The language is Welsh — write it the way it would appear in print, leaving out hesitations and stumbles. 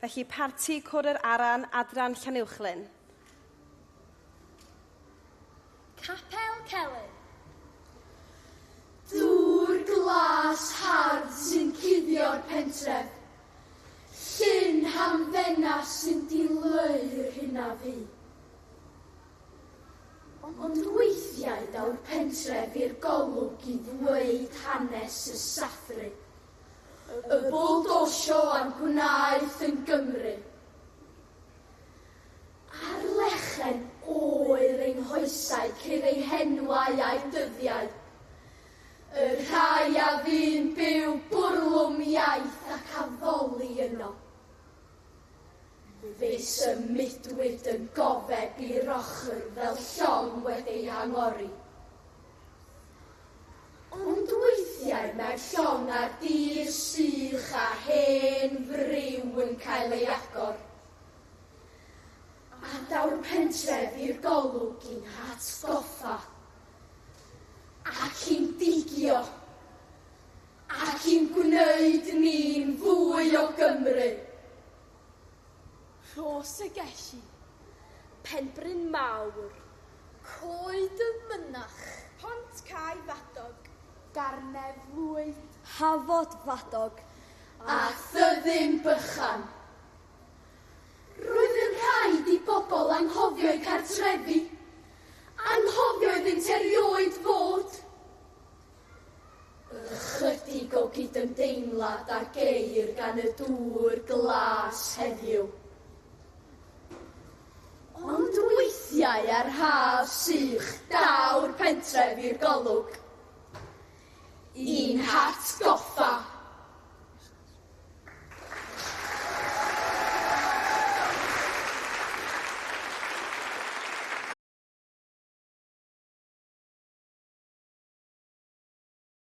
Felly parti Côr yr Aran, Adran Llanuwchllyn. Capel Celyn. Dŵr glas hardd sy'n cuddio'r pentref. Llyn hamddena sy'n dileu'r hyn a fu. Ond weithiau daw'r pentref i'r golwg i ddweud hanes y sathru. Y bwldosio a'n gwnaeth yn Gymru. Ar lechen oer ein hoesau ceir eu henwau a'u dyddiau. Y rhai a fu'n byw bwrlwm iaith ac addoli yno. Fe symudwyd yn gofeb i'r ochr fel llong wedi ei hangori. Ond weithiau mae'r llong ar dir sych a hen friw yn cael ei agor. A daw'r pentref i'r golwg i'n hatgoffa. Ac i'n digio. Ac i'n gwneud ni'n fwy o Gymru. Rhos y Gelli, Penbryn Mawr, Coed y Mynach. Pont Cae Fadog. Garnedd Lwyd. Hafod Fadog. A Thyddyn Bychan. Roedd yn rhaid i bobl anghofio eu cartrefi, anghofio iddynt erioed fod. Ychydig o gydymdeimlad a geir gan y dŵr glas heddiw. Ond weithiau ar haf sych daw'r pentref i'r golwg. I'n hatgoffa.